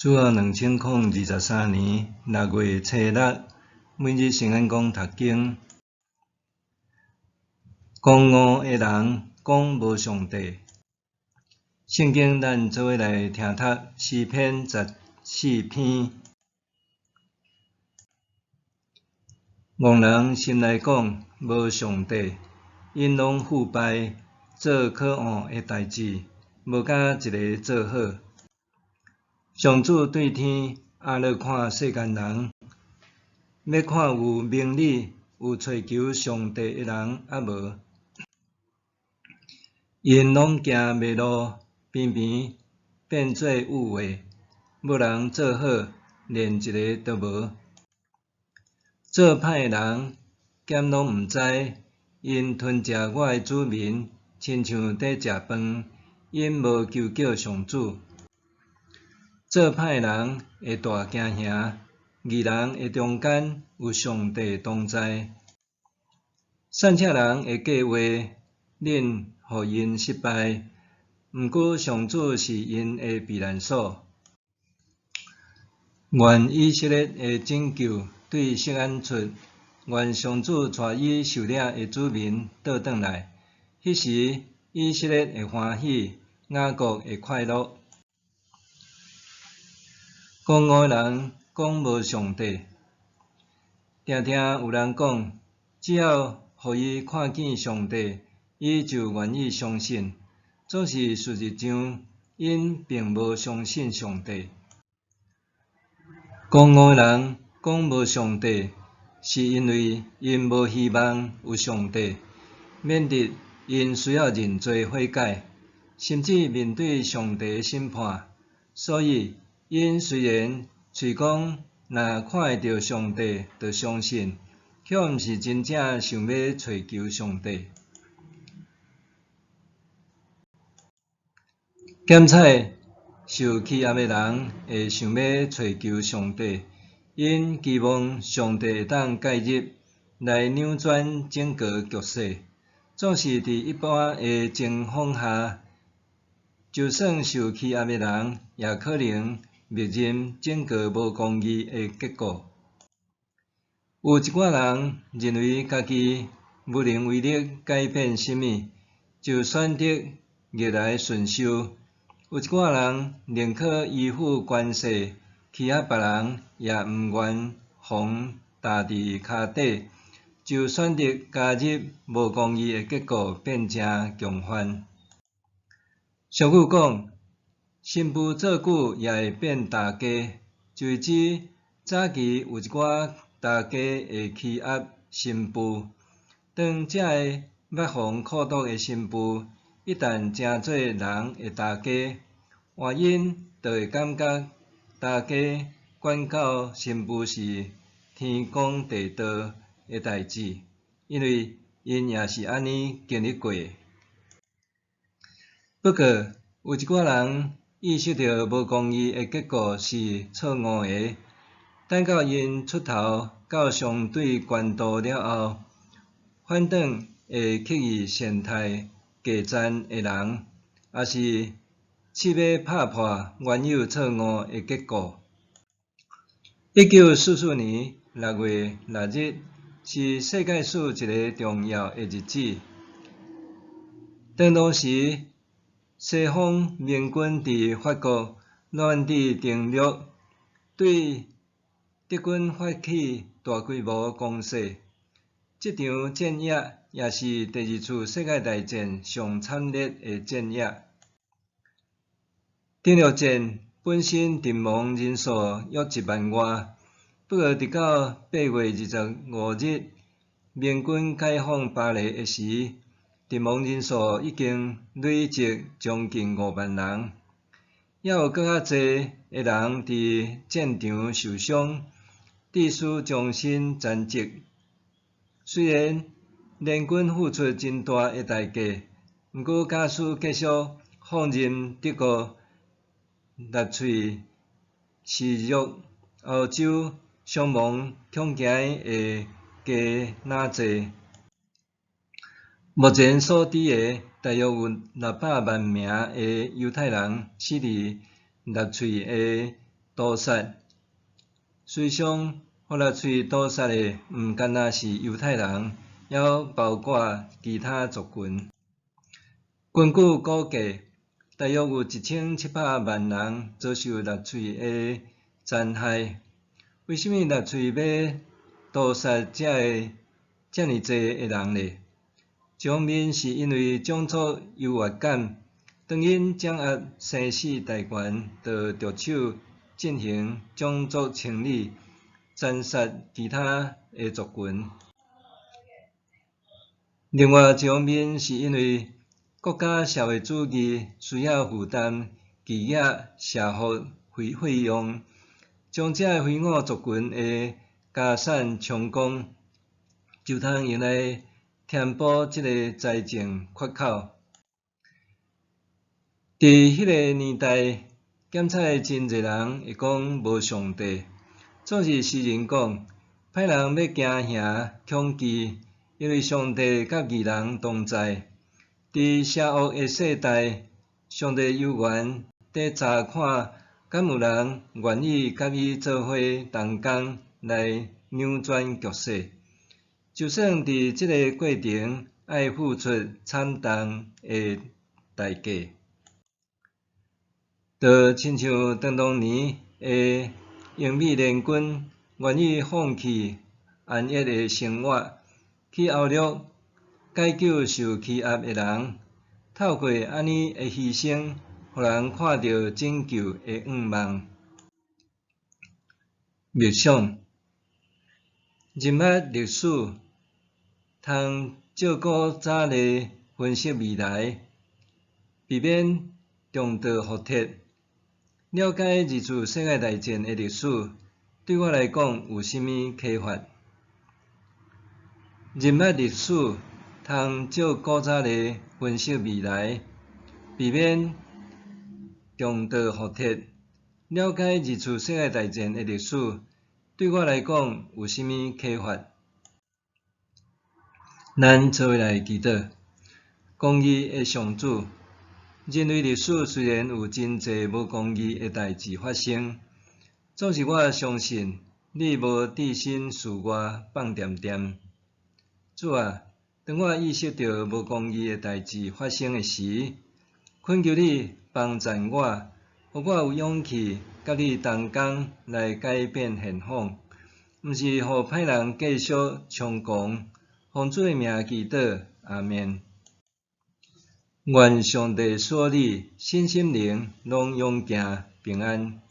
主後2023年6月初六，每日聖安講讀經。狂傲的人講無上帝。聖經咱做伙來聽讀詩篇14篇。戇人心內講無上帝，𪜶攏腐敗，做可惡的代誌，無敢一个做好。上主對天壓落看世間人，欲看有明理、有揣求上帝的人抑無？𪜶攏行迷路，平平變做有話，無人做好，連一个都無。做歹的人敢攏毋知，𪜶吞食我的子民，親像佇食飯，𪜶無求叫上主。做歹的人會大驚嚇，義人的中間有上帝同在。散赤人的計畫，恁予𪜶失敗，毋過上主是𪜶的避難所。願以色列的拯救對錫安出，願上主帶伊受領的子民倒轉來。彼時，以色列會歡喜，雅各會快樂。狂傲的人講無上帝，定定有人講，只要予伊看見上帝，伊就願意相信。總是事實上，𪜶並無相信上帝。狂傲的人講無上帝，是因為𪜶無希望有上帝，免得𪜶需要認罪悔改，甚至面對上帝的審判。所以，𪜶雖然喙講若看會著上帝就相信，卻毋是真正想欲揣求上帝。檢採受欺壓的人會想欲揣求上帝，𪜶期望上帝會當介入來扭轉整個局勢。總是佇一般的情況下，就算受欺壓的人，也可能默認整個無公義的結果。有一寡人認為家己無能為力改變啥物，就選擇逆來順受。有一寡人寧可依附權勢，欺壓別人，也毋願予人踏佇跤底，就選擇加入無公義的結果，變成共犯。俗語講，新婦做久也會變大家，就是指早期有一寡大家會欺壓新婦。當這个捌予苦毒的新婦一旦成做人的大家，換𪜶就會感覺大家管教新婦是天公地道的代誌，因為𪜶也是按呢經歷過的。不過，有一寡人意識著無公義的結果是錯誤的，等到𪜶出頭到相對懸度了後，反轉會刻意善待過殘的人，抑是試欲拍破原有錯誤的結果。1944年6月6日是世界史一个重要的日子。當當時，西方盟軍佇法國諾曼底登陸，對德軍發起大規模攻勢。這場戰役也是第二次世界大戰上慘烈的戰役。登陸戰本身陣亡人數約1萬外，不過直到8月25日盟軍解放巴黎的時，陣亡人數已經累積將近5萬人，猶有閣較濟的人佇戰場受傷，致使終身殘疾。雖然聯軍付出真大的代價，毋過假使繼續放任德國納粹蹂辱歐洲，傷亡恐驚會加哪濟。目前所知的，大約有600萬名的猶太人死佇納粹的屠屠殺。事實上，予納粹屠殺的毋干焦是猶太人，猶包括其他族群。根據估計，大約有1700萬人遭受納粹的殘害。為啥物納粹欲屠殺遮爾濟的人呢？一方面是因為種族優越感，當𪜶掌握生死大權，就著手進行種族清理，殘殺其他的族群。另外一方面是因為國家社會主義需要負擔巨額社福費用，將這个非我族群的家產充公，就通用來填補這个財政缺口。佇彼个年代，檢採真濟人會講無上帝，總是詩人講，歹人欲驚嚇恐懼，因為上帝佮義人同在。佇邪惡的世代，上帝猶原佇查看，敢有人願意佮伊做伙同工來扭轉局勢。就算佇這个過程愛付出慘重的代價，就親像當年的英美聯軍願意放棄安逸的生活，去歐陸解救受欺壓的人，透過按呢的犧牲，予人看著拯救的願望。默想，認捌歷史，通照古早例分析未來，避免重蹈覆轍。了解二次世界大戰的歷史，對我來講有啥物啟發？認捌歷史，通照古早例分析未來，避免重蹈覆轍。了解二次世界大戰的歷史，對我來講有啥物啟發？咱做伙來祈禱，公義的上主，人類歷史雖然有真濟無公義的代誌發生，總是我相信你無置身事外放恬恬。主啊，當我意識著無公義的代誌發生的時，懇求你幫贊我，予我有勇氣佮你同工來改變現況，毋是予歹人繼續猖狂。奉主的名祈禱，阿們。願上帝賜你身心靈攏勇健平安。